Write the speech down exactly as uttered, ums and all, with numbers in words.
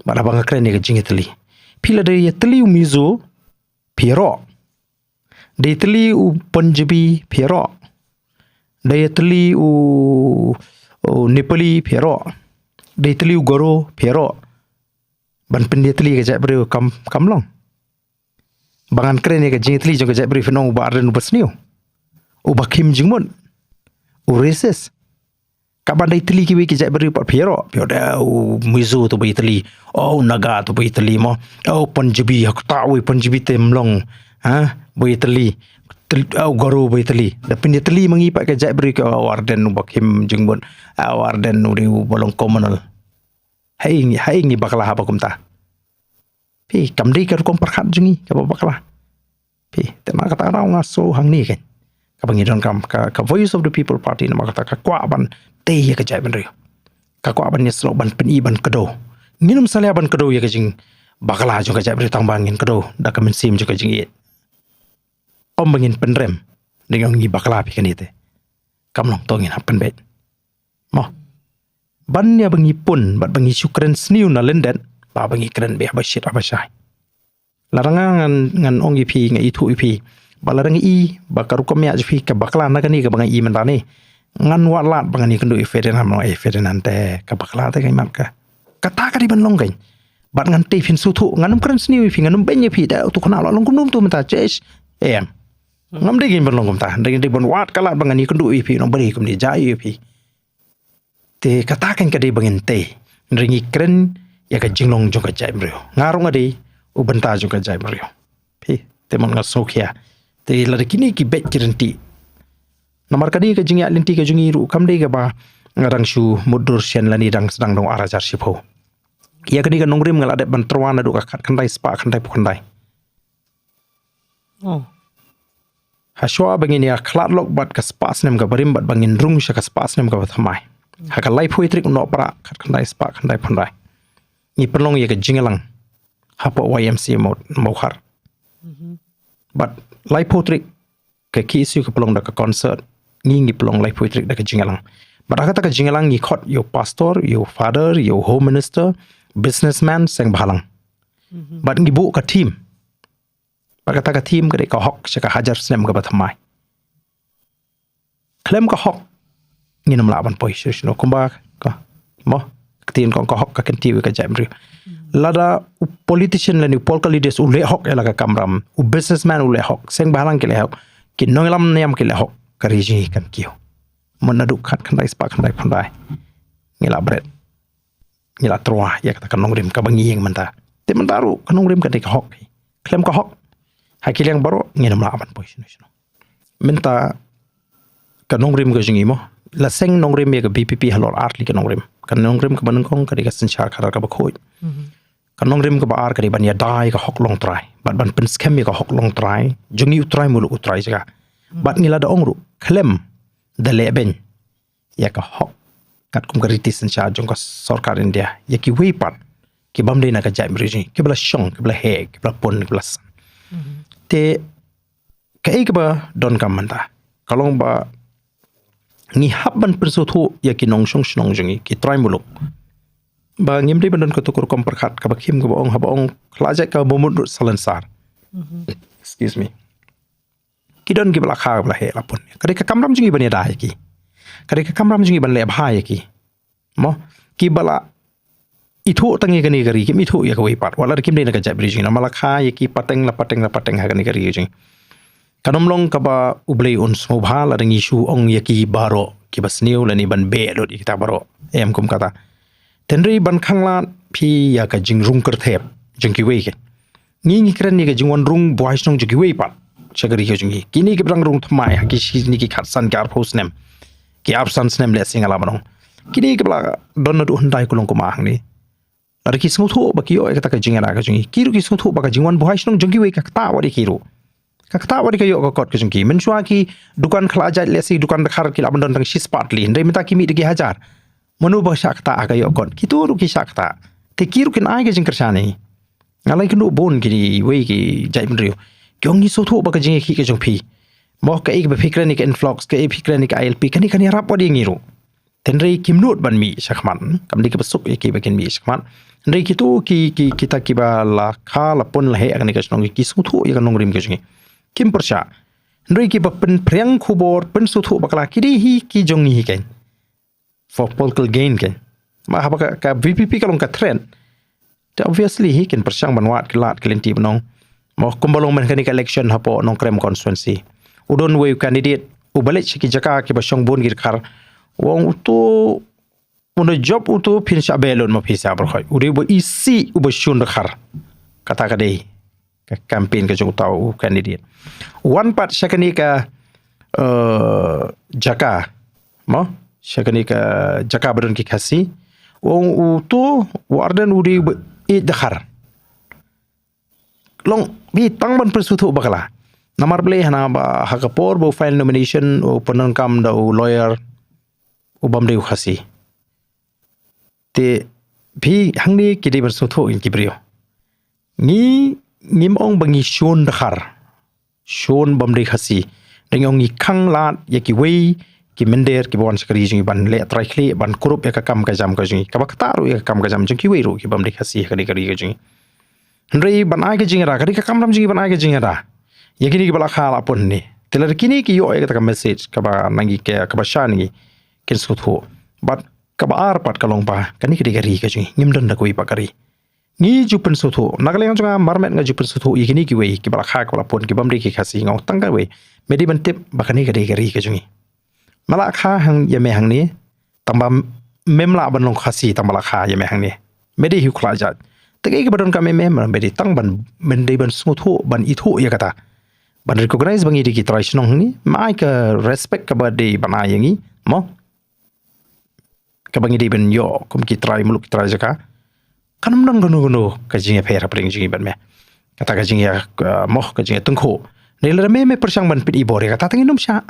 Bad haba nga kren ïa ka jingïatylli. Phi lada ïatylli u Mizo, phi ïaroh. Da ïatylli u Punjabi, phi ïaroh. Da ïatylli u, u Nepali, phi ïaroh. Da ïatylli u Garo, phi ïaroh. Ban pynïatylli ka jaitbynriew kam, kam long. Ba ngan kren ïa ka jingïatylli jong ka jaitbynriew phin ong u Bah Ardent u basniew. U bakhim jingmut. U racist. Kaba da ïatylli kiwei ki jaitbynriew pat phi ïaroh. Phi ïoh da u Mizo to ba ïatylli. Oh, u Naga to ba ïatylli mo. Oh, Punjabi, ha kata wei Punjabi te ym long. Ha? Ba ïatylli. Tyl-, oh, Garo ba ïatylli. Da pynïatylli ma ngi pat ka jaitbynriew ka, oh, Ardent u bakhim jingmut. Oh, Ardent u dei uba long communal. Haei ngi, haei ngi bakla haba kumta. Phi, kam dei ka rukom pyrkhat jong ngi, kaba bakla. Phi, te namar kata nga sngew hangne kein. Kaba ngi donkam ka, ka Voice of the People Party namar kata ka kwah ban tei ïa ka jaitbynriew. Ka kwah ban ïasyllok ban pyni ban kdew. Ngin ym salia ban kdew ïa ka jingbakla jong ka jaitbynriew tang ba ngin kdew da ka mynsiem jong ka jingïeit. Ym ba ngin pynrem. Dei ong ngi bakla phi kane te. Kam long to ngin hap pynbeit. Mo. Ban ïa ba ngi pun, bad ba ngi shu kren sniew na lyndet, ba ba ngi kren beit haba shit haba shai. Lada nga ngan, ngan ong ïa phi, nga ithuh ïa phi. Ba lada nga i, ba ka rukom ïa jong phi ka bakla na kane kaba nga i mynta ne. Ngan wad lad ba ngan ïakynduh ïa Ferdinand, mo, eh, Ferdinand te ka bakla te ka imat ka. Kata ka dei ban long kein. Bad ngan tei phin sngewthuh, ngan ym kren sniew ïa phi, ngan ym beiñ ïa phi, da uto u khynnah u la long kumno kumto mynta, chesh. Em. Ngam dei kein ban long kumta, dei, dei ban wad ka lad ba ngan ïakynduh ïa phi, ngan bari kumne jia ïa phi. Te kata kein ka dei ba ngin tei. Hynrei ngi kren ïa ka jinglong jong ka jaitbynriew. Nga ruh nga dei u bynta jong ka jaitbynriew. Phi, te mon nga sngewkhia. Te lada kine ki beit ki ryntih. Namar ka dei ka jingïaid lynti ka jong ngi ruh kam dei kaba nga dang shu mutdur shen lane dang sdang da u ar hajar shiphew. Ïa kane ka nongrim nga la dep ban tyrwa naduh ka khatkhyndai spah khyndaiphew khyndai. Oh. Hashwa ba ngin ïa khlad lok bad ka spah snem kaba rim bad ba ngin rung sha ka spah snem kaba thymmai. Ha ka laiphew tarik u Nohprah khatkhyndai spah khyndaiphew khyndai. Ngi pynlong ïa ka jingïalang hapoh Y M C A Mawkhar. Bad laiphew tarik ka K S U ka pynlong da ka concert. Ngi ngi pynlong laiphew tarik da ka jingïalang. Bad ha kata ka jingïalang ngi khot ïa u pastor, ïa u father, ïa u home minister, businessman, seng bhalang. Bad ngi buh ka theme. Bad kata ka theme ka dei ka hok sha ka hajar snem kaba thymmai. Khlem ka hok ngin ym lah ban poi shuh shuh kumba ka, mo, ka ktien kong ka hok ka kyntiew ïa ka jaitbynriew. Lada u politician lane u political leaders u leh hok ïa la ka kamram, u businessman u leh hok, seng bhalang ki leh hok, ki nongïalam niam ki leh hok, ka ri jong ngi kan kiew. Mo naduh khatkhyndai spah khyndaiphew khyndai ngi la bret. Ngi la tyrwa ïa kata ka nongrim kaba ngi ïeng mynta. Te mynta ruh ka nongrim ka dei ka hok. Khlem ka hok ha ki liang baroh ngin ym lah ban poi shano shano. Mynta ka nongrim ka jong ngi mo. La seng nongrim ïa ka V P P halor ar tylli ka nongrim. Ka nongrim kaba nyngkong ka dei ka synshar khadar kaba khuid. Ka nongrim kaba ar ka dei ban ïada ïa ka hok longtrai. Bad ban pynskhem ïa ka hok longtrai jong ngi u trai muluk u trai jaka. Bad ngi la da ong ruh khlem da leh beiñ ïa ka hok katkum ka riti synshar jong ka sorkar India ïa kiwei pat ki bym dei na ka jaitbynriew jong ngi, kiba la shong, kiba la heh, kiba la pun, kiba la san. Te kaei kaba donkam mynta ka long ba ngi hap ban pynsngewthuh ïa ki nongshong shnong jong ngi, ki trai muluk, ba ngim dei ban don kato ka rukom pyrkhat kaba khim kaba ong, haba ong khlajait kaba mut ruh salonsar. Excuse me. Ki don kiba la kha, kiba la heh, la pun. Ka dei ka kamram jong ngi ban ïada ïa ki. Ka dei ka kamram jong ngi ban leh bha ïa ki. Mo, kiba la ithuh tang ïa kane ka ri, kim ithuh ïa kawei pat. Wat la kim dei na ka jaitbynriew jong ngi, namar la kha ïa ki pateng la pateng la pateng ha kane ka ri jong ngi. Kan ym long kaba U Blei un sngewbha lada ngi shu ong ïa ki baroh kiba sniew lane ban beh lut ïa kita baroh. Em kum kata. Hynrei ban khanglad phi ïa ka jingrung kyrthep jong kiwei ki. Ngi ngi kren ïa ka jingwan rung buhai shnong jong kiwei pat sha ka ri ka jong ngi. Kine kiba dang rung thymmai ha ki shi ne ki khatsan ki arphew snem, ki arphew san snem lehse nga lah ban ong. Kine kiba la don naduh hyndai kulong kum hangne. Lada ki sngewthuh ba ki ïoh ïa kata ka jingïada ka jong ngi, ki ruh ki sngewthuh ba ka jingwan buhai shnong jong kiwei ka ktah wat ïa ki ruh. Ka ktah wat ïa ka ïoh ka kot ka jong ki. Mynshuwa ki dukan khlajait lehse dukan dkhar ki lah ban don tang shi spah tylli. Hynrei mynta ki mih da ki hajar. Mano ba shah ktah ha ka ïoh kot? Kito ruh ki shah ktah. Te ki ruh kin ai ka jingkyrshan ïa ngi. Nga la ïakynduh bun kiwei ki jaitbynriew. Ki ong ngi sngewthuh ba ka jingïakhih ka jong phi, mo, kaei kaba phi kren ïa ka influx, kaei phi kren ïa ka I L P, kane kan ïarap wat ïa ngi ruh. Hynrei kim nud ban mih shakhmat, kam dei kaba suk ïa ki ba kin mih shakhmat. Hynrei kito ki, ki, kita kiba la kha la pun la heh ha kane ka shnong ki sngewthuh ïa ka nongrim ka jong ngi. Kim pyrshah. Hynrei kiba pynphriang khubor, pynsngewthuh bakla ki dei hi ki jong ngi hi kein. For political gain kein. Ma haba ka, ka V P P ka long ka threat. Te obviously hi kin pyrshang ban wad ki lad ki lynti ban ong. Mo kumba long mynta kane ka election hapoh Nongkrem constituency. U don uwei u candidate uba leit sha ki jaka kiba shong bun ki dkhar. U ong uto, u na jop uto phin shah beh lut ma phi sha baroh. U dei uba isih uba shun dkhar. Kata ka dei ka campaign ka jong uta u candidate. Wan pat sha kane ka, eh, jaka. Mo? Sha kane ka jaka ba don ki Khasi. U ong uto, u Ardent u dei uba ïeit dkhar. Long, phi tang ban pynsngewthuh bakla. Namar balei hana ba ha ka por ba u file nomination u pyndonkam da u lawyer u bym dei u Khasi. Te phi hangne ki dei ban sngewthuh ïa ki briew. Ngi, ngim ong ba ngi shun dkhar. Shun bym dei Khasi. Dang ong ngi khang lad ïa kiwei ki mynder kiba wan sha ka ri jong ngi ban leh trai khlieh ban kurup ïa ka kam ka jam ka jong ngi. Kaba ktah ruh ïa ka kam ka jam jong kiwei ruh ki bym dei Khasi ha ka ri ka ri ka jong ngi. Hynrei ban ai ka jingïada, ka dei ka kamram jong ngi ban ai ka jingïada ïa kine kiba la kha la pun hangne. Te lada kine ki ïoh ïa kata ka message kaba na ngi ka, kaba sha na ngi, kin sngewthuh. Bad kaba ar pat ka long ba kane ka dei ka ri ka jong ngi, ngim don da kawei pat ka ri. Ngi ju pynsngewthuh, na ka liang jong nga marmet nga ju pynsngewthuh ïa kine kiwei kiba la kha kiba la pun ki bym dei ki Khasi, nga ong tang kawei. Me dei ban tip ba kane ka dei ka ri ka jong ngi. Me la kha hang ïa me hangne, tang ba mem lah ban long Khasi tang ba la kha ïa me hangne. Me dei hi u khlajat. Te kaei kaba donkam ïa me, me dei tang ban, me dei ban sngewthuh, ban ithuh ïa kata. Ban recognize ba ngi dei ki trai shnong hangne, me ai ka respect kaba dei ban ai ïa ngi, mo? Kaba ngi dei ban ïoh kum ki trai muluk ki trai jaka. Kan ym don kano kano ka jingïapher hapdeng jong ngi bad me. Kata ka jingïa, uh, mo, ka jingïatyngkhuh. Hynrei lada me, me pyrshang ban pynibor ïa kata, tang ngin ym shah.